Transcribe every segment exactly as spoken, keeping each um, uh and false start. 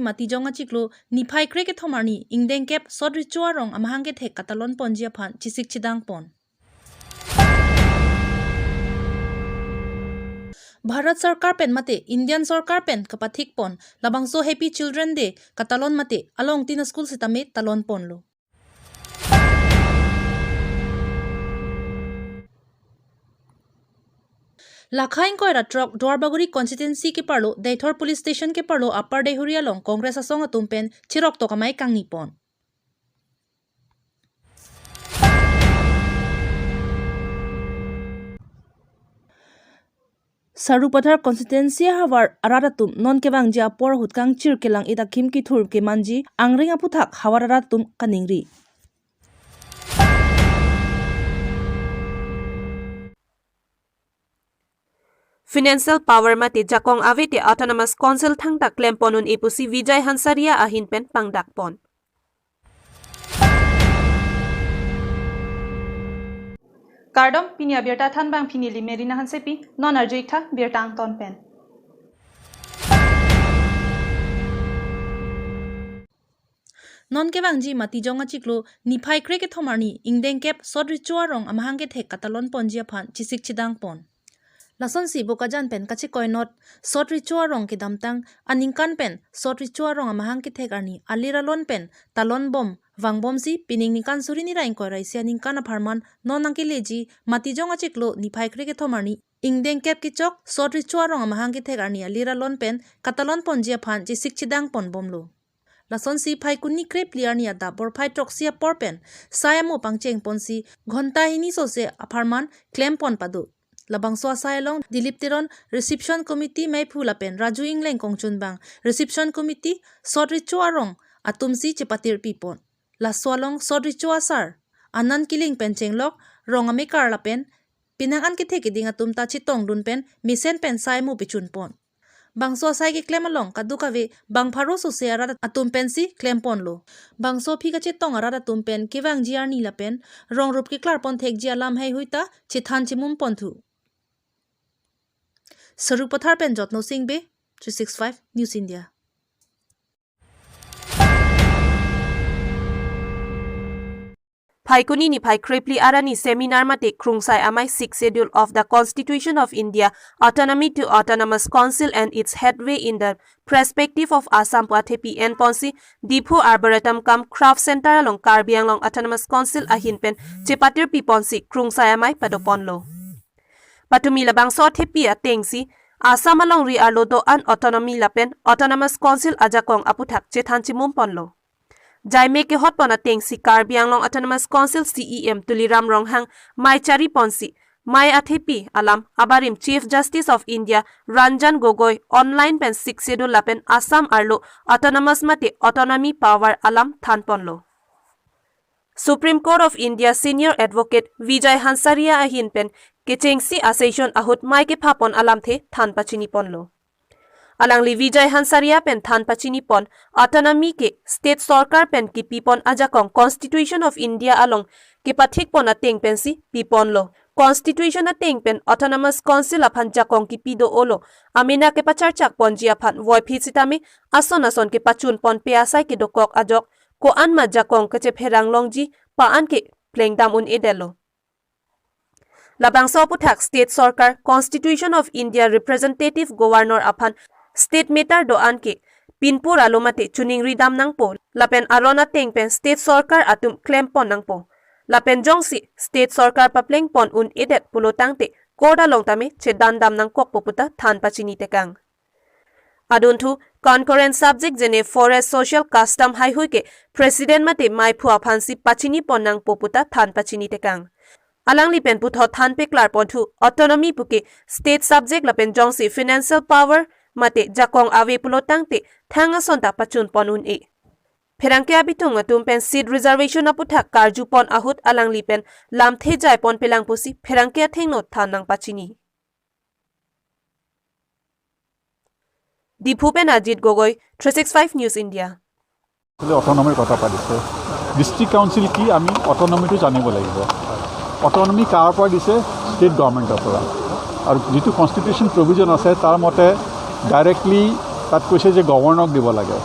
Matijong achiklo niphai krekethom arni ingdeng kep sot recho arong amahang kethek katalon ponji aphan chesik chedang pon. Bharat Sarkar pen mate Indian Sarkar pen kapathik pon labangso Happy Children Day katalon mate along tin a-school sitame talon ponlo. Lakha ingkoi ra throk Duarbagori constituency keparlo Deithor police station keparlo Upper Deihori along Congress asong atum pen chirok tok amei kangni pon. Sarupathar constituency ahavar arat atum non kevangji apor ahut kangchir kelang-it akhim kithur kemanji angring aphuthak havar arat atum kaningri. Financial power mate jakong ave te Autonomous Council thangta klem pon un-e pusi Vijay Hansaria ahin pen pangdak pon. Kardom, pini abirta thanbang pini li Merina Hansepi, non arju-ik tha birta angton pen. Non kevangji Matijong achiklo niphai krekethom arni ingdeng kep sot recho arong amahang kethek katalon ponji aphan chesik chedang pon. Lasonsi Bokajan pen kachekoi not sot recho arong kedamtang aningkan pen sot recho arong amahang kethek arni alir alon pen talon bom vangbomsi pining ningkan suri ni ra ingkoi ra isi aningkan apharman non nangkeleji Matijong achiklo niphai krekethom arni ingdeng kep kechok sot recho arong amahang kethek arni alir alon pen katalon ponji aphan chesik chedang pon bomlo. Lasonsi Phaikuni krephli arni adap borphai throksi apor pen sai amo pangcheng ponsi ghonta hini sose apharman klem pon pado. Labangso asai along Dilip Teron, Reception Committee meiphu lapen Raju Ingleng kongchunbang, Reception Committee sot recho arong atumsi chepatirpi pon. Laso along sot recho asar Anand Killing pen chenglok rong amekar lapen penang an kethe keding atum ta chetongdun pen mesen pen sai amo pechun pon. Bangso asai keklem along kadokave bang pharo sose arat atum pensi klem ponlo. Bangso aphi kachetong arat atum pen kevangji arni lapen rong rup keklar pon thekji alam heihui ta chethan chemum ponthu. Sarupathar pen Jotno Singh Bey, three six five News India. Phaikuni niphai krephli arni seminar mate Krungsai Amei Sixth Schedule of the Constitution of India, Autonomy to Autonomous Council and its Headway in the Perspective of Assam pu athepi en ponsi Diphu Arboretum cum Craft Center along Karbi Anglong Autonomous Council ahin pen chepatirpi ponsi Krungsai Amei pado ponlo. Patumi labangso athepi atengsi Assam alongri arlo do-an autonomy lapen Autonomous Council ajakong aphuthak chethan chemum ponlo. Jaime kehot pon atengsi Karbi Anglong Autonomous Council C E M Tuliram Ronghang mei chari ponsi mei athepi alam abarim Chief Justice of India Ranjan Gogoi online pen Sixth Schedule lapen Assam arlo autonomous mate autonomy power alam than ponlo. Supreme Court of India Senior Advocate Vijay Hansaria ahin pen kechengsi a-session ahut mei kepha pon alamthe than pachini ponlo. Alangli Vijay Hansaria pen than pachini pon, autonomy ke state sorkar pen kipi pon ajakong Constitution of India along kepathik pon ateng pensi pi ponlo. Constitution ateng pen Autonomous Council aphan jakong kipi do-olo, amena kepacharchak ponji aphan voiphit sitame ason ason kepachun ponpe asai kedokok ajok ko-an ma jakong kachepherang longji pa-an ke plengdam un-edetlo. Labangso aphuthak state sorkar Constitution of India representative governor aphan state matter do-an ke pinpur alo mate choningri dam nangpo lapen aron ateng pen state sorkar atum klem pon nangpo. Lapen jongsi state sorkar papleng pon un-edet pulo tangte court along tame chedan dam nangkokpo puta than pachini tekang. Adunthu concurrent subject jene forest, social, custom heihui ke president mate meiphu aphansi pachini pon nangpo puta than pachini tekang. Alangli pen puthot than peklar ponthu autonomy puke state subject lapen jongsi financial power mate jakong ave pulo tangte thang ason ta pachun pon un-e. Pherangke abitung atum pen seat reservation aphuthak karju pon ahut alangli pen lamthe jai ponpelang pusi pherangke athengno than nangpachini. Diphu pen Ajit Gogoi, three six five News India. আসলে অট'নমিৰ কথা পাতিছে। District council কি, আমি অট'নমিটো জানিব লাগিব। অট'নমি কাৰ পৰা দিছে? ষ্টেট গভৰ্ণমেণ্টৰ পৰা। আৰু যিটো কনষ্টিটিউশ্যন প্ৰভিজন আছে, তাৰ মতে ডাইৰেক্টলি তাত কৈছে যে গভৰ্ণৰক দিব লাগে।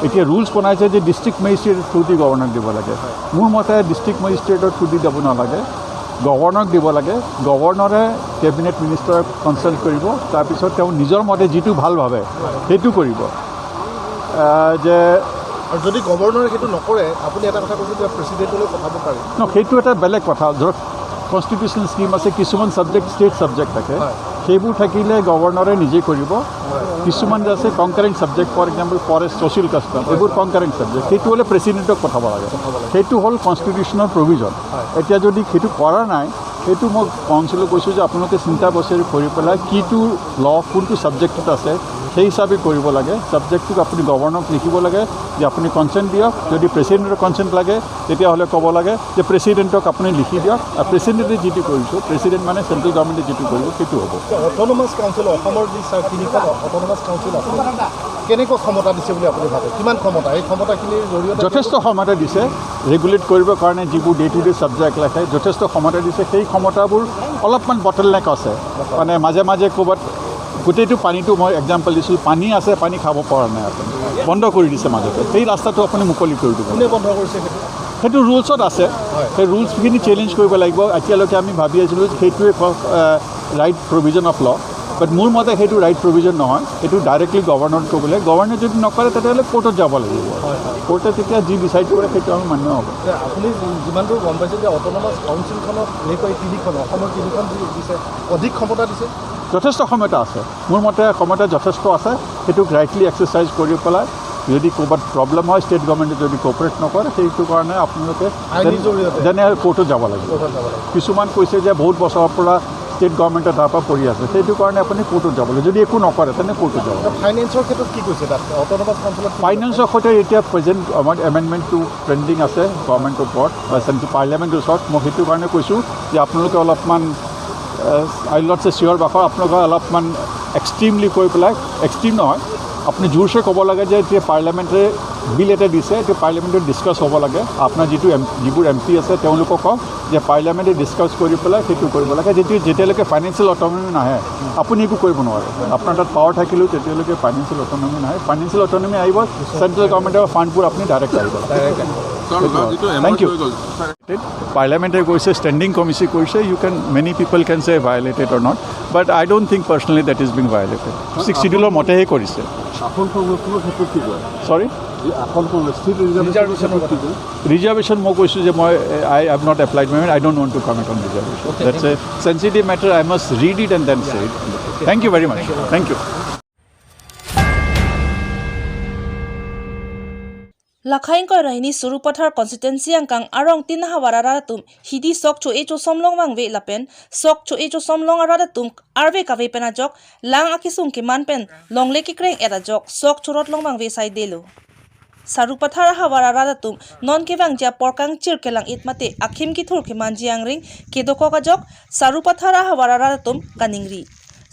এতিয়া ৰুলছ বনাইছে যে ডিষ্ট্ৰিক্ট মেজিষ্ট্ৰেটৰ থ্ৰুদি গভৰ্ণৰক দিব লাগে। মোৰ মতে ডিষ্ট্ৰিক্ট মেজিষ্ট্ৰেটৰ থ্ৰুদি দিব নালাগে, গভৰ্ণৰক দিব লাগে। গভৰ্ণৰে কেবিনেট মিনিষ্টাৰক কনচাল্ট কৰিব, তাৰপিছত তেওঁ নিজৰ মতে যিটো ভাল ভাবে সেইটো কৰিব। আহ, যে আৰু যদি গভৰ্ণৰে সেইটো নকৰে, আপুনি এটা কথা কৈছে যে প্ৰেচিডেণ্টলৈ পঠাব পাৰি। ন, সেইটো এটা বেলেগ কথা। ধৰক, কনষ্টিটিউচনেল স্কিম আছে, কিছুমান ছাবজেক্ট ষ্টেট ছাবজেক্ট থাকে, হয়। সেইবোৰ থাকিলে গভৰ্ণৰে নিজে কৰিব। হয়। কিছুমান যে আছে concurrent subject, for example forest, social custom, এইবোৰ কনকাৰেণ্ট ছাবজেক্ট, সেইটো হ'লে প্ৰেচিডেণ্টক পঠাব লাগে। পঠাব লাগে। সেইটো হ'ল কনষ্টিটিউচনৰ প্ৰভিজন। হয়। এতিয়া যদি সেইটো কৰা নাই, সেইটো মই কাউন্সিলক কৈছোঁ যে আপোনালোকে চিন্তা বছৰ কৰি পেলাই কিটো ল কোনটো ছাবজেক্টত আছে, সেই হিচাপে কৰিব লাগে। ছাবজেক্টটোক আপুনি গভৰ্ণৰক লিখিব লাগে যে আপুনি কনচেণ্ট দিয়ক। যদি প্ৰেচিডেণ্টৰ কনচেণ্ট লাগে, তেতিয়াহ'লে ক'ব লাগে যে প্ৰেচিডেণ্টক আপুনি লিখি দিয়ক, আৰু প্ৰেচিডেণ্টে যিটো কৰিব, প্ৰেচিডেণ্ট মানে চেণ্ট্ৰেল গভৰ্ণমেণ্টে যিটো কৰিব, সেইটো হ'ব। অট'নমাছ কাউন্সিল, অসমৰ যি চাৰ তিনিখন অট'নমাছ কাউন্সিল আছে, কেনেকুৱা ক্ষমতা দিছে বুলি আপুনি ভাবে? কিমান ক্ষমতা? এই ক্ষমতাখিনিৰ জৰিয়তে যথেষ্ট ক্ষমতা দিছে। ৰেগুলেট কৰিবৰ কাৰণে যিবোৰ ডে টু ডে ছাবজেক্ট লাগে, যথেষ্ট ক্ষমতা দিছে। সেই ক্ষমতাবোৰ অলপমান বটলনেক আছে, মানে মাজে মাজে ক'ৰবাত গোটেইটো পানীটো, মই এক্সাম্পল দিছোঁ, পানী আছে, পানী খাব পৰা নাই আপুনি, বন্ধ কৰি দিছে মাজতে, সেই ৰাস্তাটো আপুনি মুকলি কৰি দিব। কোনে বন্ধ কৰিছে সেইটো? সেইটো ৰুলছত আছে। হয়। সেই ৰুলছখিনি চেঞ্জ কৰিব লাগিব। এতিয়ালৈকে আমি ভাবি আছিলোঁ যে সেইটোৱে right provision of law, but মোৰ মতে সেইটো ৰাইট প্ৰভিজন নহয়। সেইটো ডাইৰেক্টলি গভৰ্ণৰক ক'ব লাগে। গভৰ্ণৰে যদি নকৰে, তেতিয়াহ'লে কোৰ্টত যাব লাগিব। হয়, হয়। কোৰ্টে তেতিয়া যি ডিচাইড কৰে, সেইটো আমি মান্য হ'ব। যে আপুনি যি-, যিমান দূৰ গম পাইছে যে অট'নমাছ কাউন্সিলখনত এনেকৈ তিনিখন, অসমৰ তিনিখন দি-, দিছে, অধিক ক্ষমতা দিছে। যথেষ্ট ক্ষমতা আছে, মোৰ মতে ক্ষমতা যথেষ্ট আছে। সেইটোক ৰাইটলি এক্সাৰচাইজ কৰি পেলাই যদি ক'ৰবাত প্ৰব্লেম হয়, ষ্টেট গভৰ্ণমেণ্টে যদি কোঅপাৰেট নকৰে, সেইটো কাৰণে আপোনালোকে আইনী দেন-, জৰিয়তে। দেনে কোৰ্টত যাব লাগিব। কোৰ্টত যাব লাগিব। কিছুমান কৈছে যে বহুত বছৰৰ পৰা ষ্টেট গভৰ্ণমেণ্টৰ তাৰ পৰা পৰি আছে, সেইটো কাৰণে আপুনি কোৰ্টত যাব লাগিব। যদি একো নকৰে, তেনে কোৰ্টত যাব লাগিব। ফাইনেন্সৰ ক্ষেত্ৰত কি কৈছে তাত? অট'নমাছ কাউন্সিলত কি কৈছে? ফাইনেন্সৰ সৈতে এতিয়া প্ৰেজেণ্ট আমাৰ এমেণ্ডমেণ্টটো পেণ্ডিং আছে গভৰ্ণমেণ্টৰ ওপৰত, বা চেণ্ট্ৰেল পাৰ্লিয়ামেণ্টৰ ওচৰত। মই সেইটো কাৰণে কৈছোঁ যে আপোনালোকে অলপমান, আই নট চে চিয়ৰ বাখৰ, আপোনালোকে অলপমান এক্সট্ৰিমলি কৈ পেলাই, এক্সট্ৰিম নহয়, আপুনি জোৰছে ক'ব লাগে যে এতিয়া পাৰ্লিয়ামেণ্টে বিল এটা দিছে, এতিয়া পাৰ্লিয়ামেণ্টত ডিছকাছ হ'ব লাগে। আপোনাৰ যিটো এম যিবোৰ এম পি আছে, তেওঁলোকক কওক যে পাৰ্লিয়ামেণ্টে ডিছকাছ কৰি পেলাই সেইটো কৰিব লাগে। যেতিয়া যেতিয়ালৈকে ফাইনেন্সিয়েল অট'নমি নাহে, আপুনি একো কৰিব নোৱাৰে। আপোনাৰ তাত পাৱাৰ থাকিলেও তেতিয়ালৈকে ফাইনেন্সিয়েল অট'নমি নাহে। ফাইনেন্সিয়েল অট'নমি আহিব, চেণ্ট্ৰেল গভৰ্ণমেণ্টৰ ফাণ্ডবোৰ আপুনি ডাইৰেক্ট আহিব। ছাৰ, সেইটো হয়। যিটো এম অ' থেংক ইউ। হৈ গ'ল, ছাৰ। পাৰ্লিয়ামেণ্টে কৈছে, ষ্টেণ্ডিং কমিটি কৰিছে, you can, many people can say violated or not, but I don't think personally that is being violated. Six শ্বিডিউলৰ মতেহে কৰিছে। আসন সংৰক্ষণৰ ক্ষেত্ৰত কি কয়? চৰি? এই আসন সংৰক্ষণ, ছিট ৰিজাৰ্ভেশ্যনৰ ক্ষেত্ৰত কি কয়? ৰিজাৰ্ভেশ্যন মই কৈছোঁ যে মই, I have not applied my mind, I don't want to comment on reservation. That's a sensitive matter, I must read it and then say it. Thank you very much. Thank you. Lakha ingkoi ra hini Sarupathar constituency angkang arong tin ahavar arat atum hidi sok cho-e chosom longvangve lapen sok cho-e chosom long arat atum arve kave pen ajok lang akesung keman pen longle kekreng-et ajok sok chorot longvangve saidelo. Sarupathar ahavar arat atum non kevangji apor kangchir kelang-it mate akhim kethur kemanji angring kedokok ajok Sarupathar ahavar arat atum kaningri.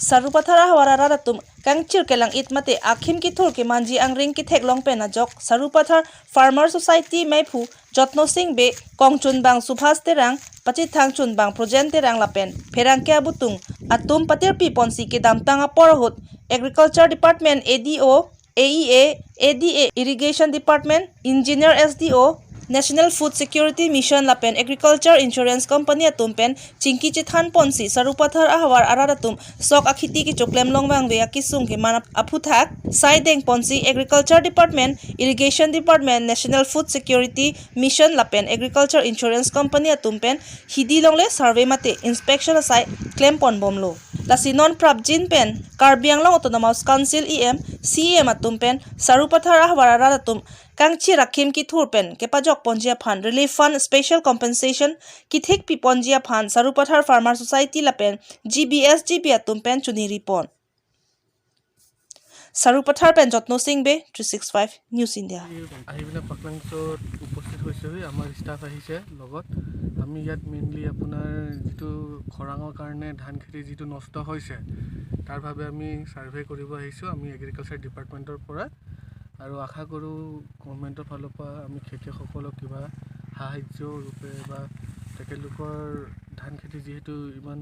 Sarupathar ahavar arat atum kangchir kelang-it mate akhim kethur kemanji angring ketheklong pen ajok Sarupathar Farmer Society meiphu Jotno Sing Bey, kongchunbang Subhas Terang, pachethang chunbang Projen Terang lapen pherangke abutung atum patirpi ponsi kedamtang apor ahut Agriculture Department A D O, A E A, A D A, Irrigation Department, Engineer S D O, National Food Security Mission lapen Agriculture Insurance Company atum pen chingki chethan ponsi Sarupathar ahavar arat atum sok akhiti kechoklem longvangve akesung keman ap-, aphuthak saideng ponsi Agriculture Department, Irrigation Department, National Food Security Mission lapen Agriculture Insurance Company atum pen hidi longle survey mate inspection asai klem pon bomlo. Lasi non prapjin pen Karbi Anglong Autonomous Council E M, C E M atum pen Sarupathar ahavar arat atum kangchir akhim kethur pen kepajok ponji aphan relief fund special compensation kethekpi ponji aphan Sarupathar Farmer Society lapen G B S G B atum pen choningri pon. Sarupathar pen Jotno Sing Bey, three six five News India. আহি পিনে পাকলাংচত উপস্থিত হৈছেহি, আমাৰ ষ্টাফ আহিছে লগত। আমি ইয়াত মেইনলি আপোনাৰ যিটো খৰাঙৰ কাৰণে ধান খেতি যিটো নষ্ট হৈছে, তাৰ বাবে আমি ছাৰ্ভে কৰিব আহিছোঁ, আমি এগ্ৰিকালচাৰ ডিপাৰ্টমেণ্টৰ পৰা। আৰু আশা কৰোঁ গভৰ্ণমেণ্টৰ ফালৰ পৰা আমি খেতিয়কসকলক কিবা সাহায্য ৰূপে বা তেখেতলোকৰ ধান খেতি যিহেতু ইমান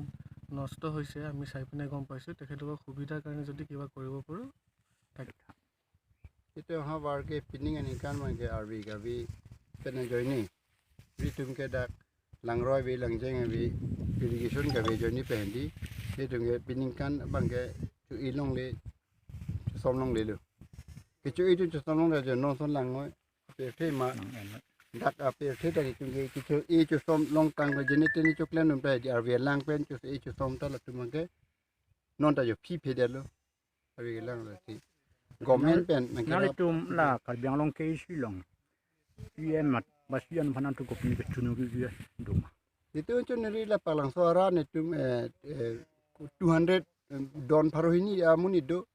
নষ্ট হৈছে, আমি চাই পিনে গম পাইছোঁ, তেখেতলোকৰ সুবিধাৰ কাৰণে যদি কিবা কৰিব পাৰোঁ, তাকে। Itum havar ke pining aningkan abang ke arvi kave pen ajoine. Itum ke dak langroi ave, langjeng ave, irrigation kave ajoine pen di. Itum ke piningkan abang ke cho-e longle, chosom longlelo. Kecho-e itum chosom longle ajoine non ason langnon. Pirthe ma. Nang en. Dak apirthe ta itum ke kecho-e chosom longtang ajoine teni choklem num ta di arvi alang pen cho-e chosom ta latum abang ke non ta jo phi phedetlo. Arvi alang lasi. Government pen nang kira. Nanglitum la Karbi Anglong K A A C along E M mat basi an phanan tu kopini kechunuri dia duma. Itum chunuri la Paklangso arat netum, eh, eh, two hundred, eh, don pharo hini amonit do.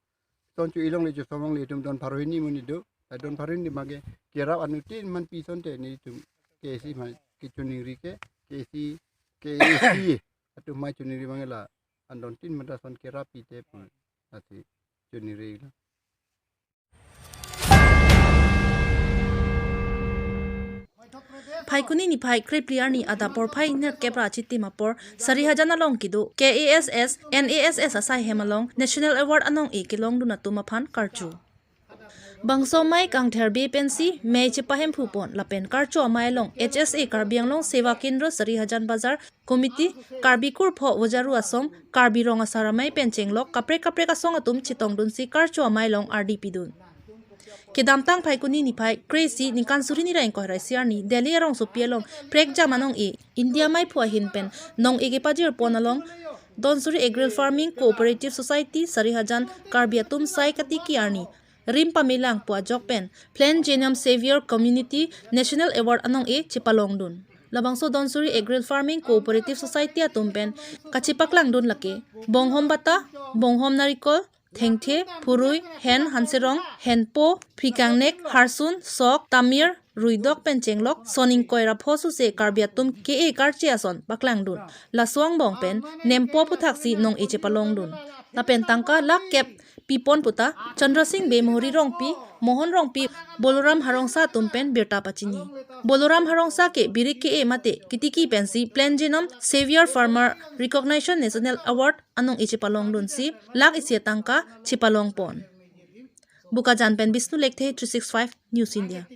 Son cho-e longle chosom longle itum don pharo hini monit do. La don pharo hini abang ke kerap anuttin man pi asonte netum K A A C man kechuningri ke K A A C, K A A C atum mai chuningri abang ke la an don tin mata son kerap pite pu lasi chuningri lo. Phaikuni niphai krepli arni adap porphai nerkep ra chitim apor Sarihajan along kedo K A S S, N A S S asai hem along National Award anong-e kelongdun atum aphan karcho. Bangso amei kangther be pensi mei chepahemphu pon lapen karcho amei along H S A Karbi Anglong Seva Kendra Sarihajan Bazar Committee, Karbi Kurpho Vojaru Asong, Karbi Rong Asar Amei pen chenglok kaprek kaprek asong atum chetongdunsi karcho amei along ardi pidun. Kedamtang Phaikuni niphai kre-isi ningkan suri ni ra ingkoi ra isi arni Delhi arongsopi along prekjam anong-e India meiphu ahin pen nong-e kepajir pon along Donsuri Agri Farming Cooperative Society Sarihajan Karbi atum sai katiki arni rim pamelang pu ajok pen Plain Genome Savior Community National Award anong-e chepalongdun. Labangso Donsuri Agri Farming Cooperative Society atum pen kachepaklangdun lake bonghom bata, bonghom narikol, thengthe, phurui, hen hanserong, henpo, phikangnek, harsun, sok, tamir, ruidok pen chenglok son ingkoi ra pho suse Karbi atum ke-e karche ason paklangdun. Laso angbong pen nempo aputhaksi nong-e chepalongdun. Lapen tangka lakh kep pipon puta Chandra Singh Bey, Mohori Rongpi, Mohon Rongpi, Boloram Harongsa atum pen birta pachini. Boloram Harongsa ke birik ke-e mate kitiki pensi Plain Genome Savior Farmer Recognition National Award anong-e chepalongdunsi lakh isi atangka chepalong pon. Bokajan pen Bishnu Lekthe, three six five News India.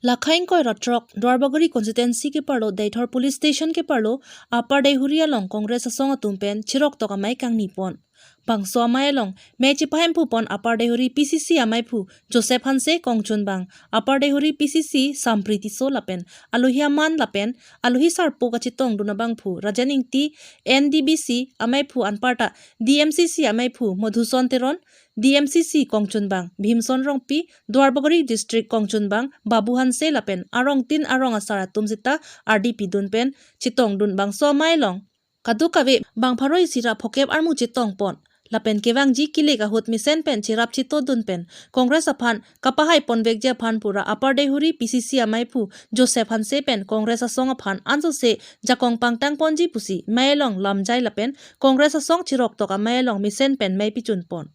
Lakha ingkoi ra throk Duarbagori constituency keparlo Deithor police station keparlo Upper Deihori along Congress asong atum pen chiroktok amei kangni pon. Bangso amei along mei chepahemphu pon Upper Deihori P C C ameiphu Joseph Hanse kongchunbang, Upper Deihori P C C Sampri Tisso lapen alohi aman lapen alohi sarpo kachetongdun abangphu Rajen Ingti, N D B C ameiphu anparta D M C C ameiphu Madhuson Teron, D M C C kongchunbang Bhimson Rongpi, Duarbagori District kongchunbang Babu Hanse lapen arong tin arong asar atum sita ardi pidun pen chetongdun. Bangso amei along kadokave bang pharo isi ra phokep armu chetong pon lapen kevangji kelek ahut mesen pen cherap chetongdun pen Congress aphan kapahai ponvekji aphan pura Upper Deihori P C C ameiphu Joseph Hanse pen Congress asong aphan ansose jakong pangtang ponji pusi mei along lamjai lapen Congress asong chiroktok amei along mesen pen mei pichun pon.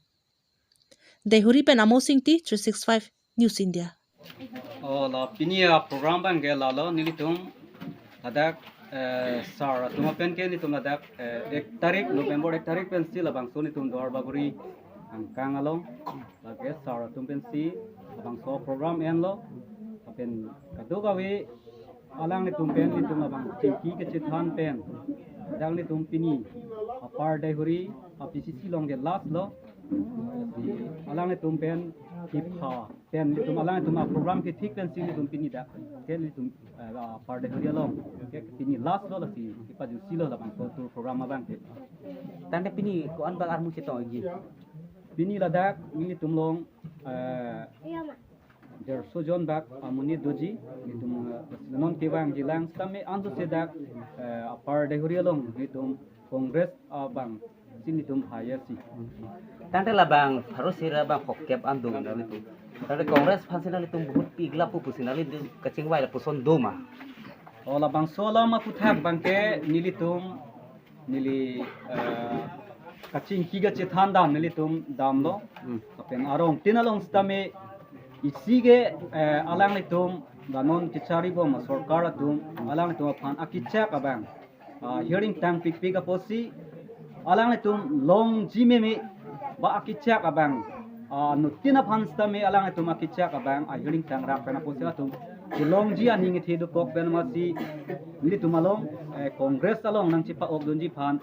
Deihori pen Amos Ingti, three six five News India. Oh, la pini aprogram abang ke lalo nelitum ladak, eh, sar atum pen ke nelitum ladak, eh, ek tarik November ek tarik pensi labangso nelitum Duarbagori angkang along lake sar atum pensi labangso program enlo. Lapen kadokave alanglitum pen nelitum labang chingki kachethan pen ladak nelitum pini Upper Deihori a P C C along ke last lo. Alanglitum pen kipha pen nelitum alanglitum aprogram kethik pensi nelitum pini dak ke nelitum, eh, Upper Deihori along ke pini last lo, lasi kipajutsi lo labangso tour program abang ke. Tangte pini ko-an bak armu chetongji? Pini ladak nelitum along, eh, derso jon bak amonit doji, nelitum, eh, non kevangji lang sitame ansose dak, eh, Upper Deihori along nelitum Congress abang si nelitum haya si. Tangte labang pharo isi ra bang phokep an do nanglitum. Tangte Congress aphan si nanglitum vote pi glapu pusi nanglitum kachingvai lapuson do ma? Oh, labangso alam aputhak abang ke nelitum neli, eh, kachingki kachethan dam nelitum damlo. Hmm. Lapen arong tin along sitame isi ke, eh, alanglitum la non kachari bom asorkar atum alanglitum aphan akichak abang, ah, hearing tangpikpik apotsi Alanglitum longji meme ba akechak abang, ah, nutin aphan sitame alanglitum akechak abang ahiring tangrak pen apotsi atum kelongji aning kethe dokok pen amatsi nelitum along, eh, Congress along nangchepa-okdunji aphan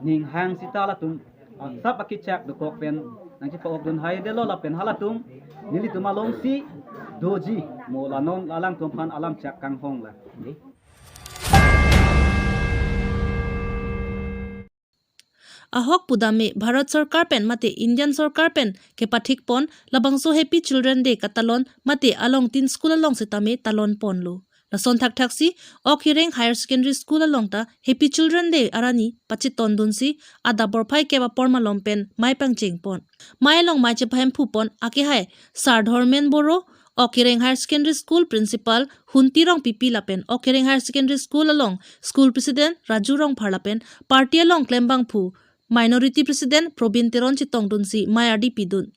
ning hang sita latum, ah, sap akechak dokok pen nangchepa-okdun haidetlo lapen halatum nelitum alongsi doji mo la non alangtum aphan alam chak kanghong la. Ahok pudam me Bharat Sorkar pen mate Indian Sorkar pen kepathik pon labangso Happy Children Day katalon mate along tin school along sitame talon ponlo. Lason thakthaksi Okereng Higher Secondary School along ta Happy Children Day arani pachetondunsi adap porphai kep apor malom pen mei pangcheng pon. Mei along mei chepahemphu pon akehai Sar Dhormen Boro, Okereng Higher Secondary School Principal Hunti Rongpipi lapen Okereng Higher Secondary School along School President Raju Rongphar lapen party along klembangphu Minority President Probin Teron chetongdunsi mei ardi pidun.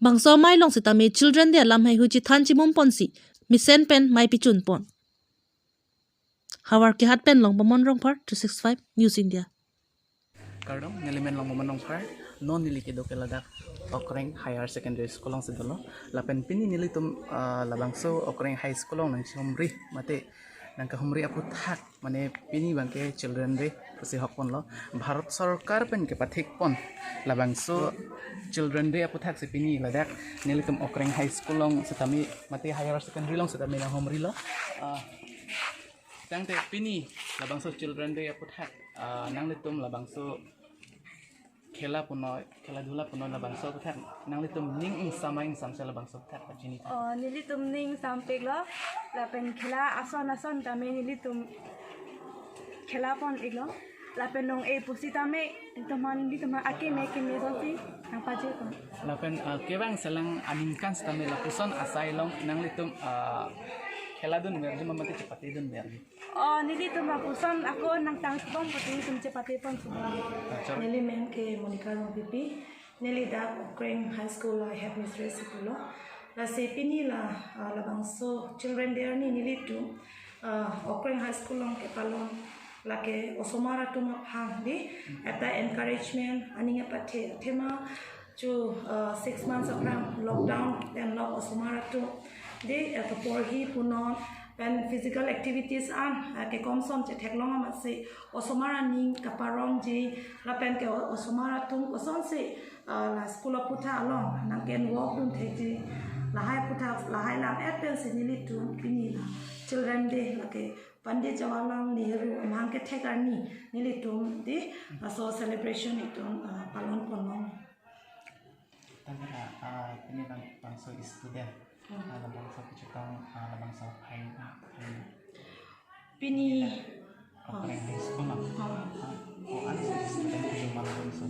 Bangso mei along sitame Children Day alam heihui chethan chimum ponsi mesen pen mei pichun pon. Havar Kehat pen Longbomon Rongphar, three six five News India. Kardom, neli men Longbomon Rongphar, non neli kedo ke ladak Okereng Higher Secondary School alongsi dolo. Lapen pini nelitum, ah, labangso Okereng High School along nangchehumri, mate nangkehumri aphuthak, mane pini abangke Children Day pusi hok ponlo. Bharat Sorkar pen kepathik pon labangso Children Day aphuthaksi pini ladak nelitum Okereng High School along sitame mate Higher Secondary along sitame nanghumrilo. Ah, tangte pini labangso Children Day aputhak, ah, nanglitum labangso khela punoi, khela dhula punoi labangso aputhak nanglitum ning ingsam ingsamse labangso aputhak pachini. Oh, nelitum ning sampiklo, lapen khela ason ason tame nelitum khela pon-iklo, lapen nong-e pusitame nelitum aphan, nelitum aphan akeme keme asonsi nangpajir pon. Lapen, ah, kevang selang aningkan sitame lapuson asai along nanglitum, ah, khela dunverji ma mate chepatedunverji? Oh, nelitum lapuson ako nangtang subong pati nelitum chepate pon subong. Achar. Neli men ke Monica Rongpipi. Neli dak Okereng High School lo headmistress si pulo. Lasi pini la, ah, labangso Children Day arni nelitum, ah, Okereng High School along kepalon lake osomar atum aphan dei, ekta encouragement, aning apathe, athema chu, ah, six months aphrang lockdown pen lok osomar atum dei, eh, kaporhi punon pen physical activities an, ah, kekom som chetheklong amatsi osomar aning kaparongji lapen ke o-, osomar atum kosonsi, ah, la school aphutha along nangke-involve dun thekji, lahai aphutha, lahai alam et pensi nelitum pini la Children Day lake Pandit Jawaharlal Nehru amahang kethek arni nelitum dei laso celebration itum, ah, palon ponlong. Tangka, ah, pini nang bangso student, hmm, ah, labangso kechetong, ah, labangso aphi, ah, aphi. Pini, Okereng High School along. Oh. Ah, ko-an student kejumar bangso.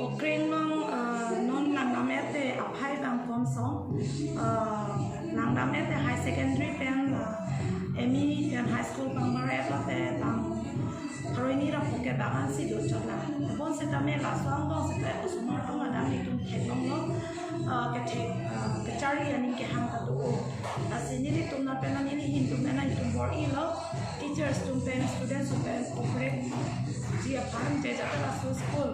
Okereng along, ah, non langdam-et te aphai bang komso, ah, langdam-et te high secondary pen, ah, M E pen high school bang baret lote bang pharo hini ra phuke bang ansi do chot la. Bonsitame laso angbong sita osomar atum adang itum theklonglo, ah, kethek, ah, kecharli aning kehang ta do. Lasi nelitum na pen neli ahin atum na itum bor-ilo, teachers atum pen, students atum pen cooperate ji aphan, je jata laso school,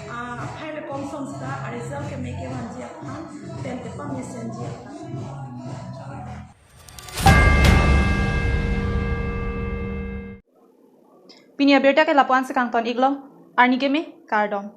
ah, aphai le komsom sita a result keme kevanji aphan pen tepamesenji aphan. Pini abirta ke lapu-ansi kangton-iklo, arni keme, kardom.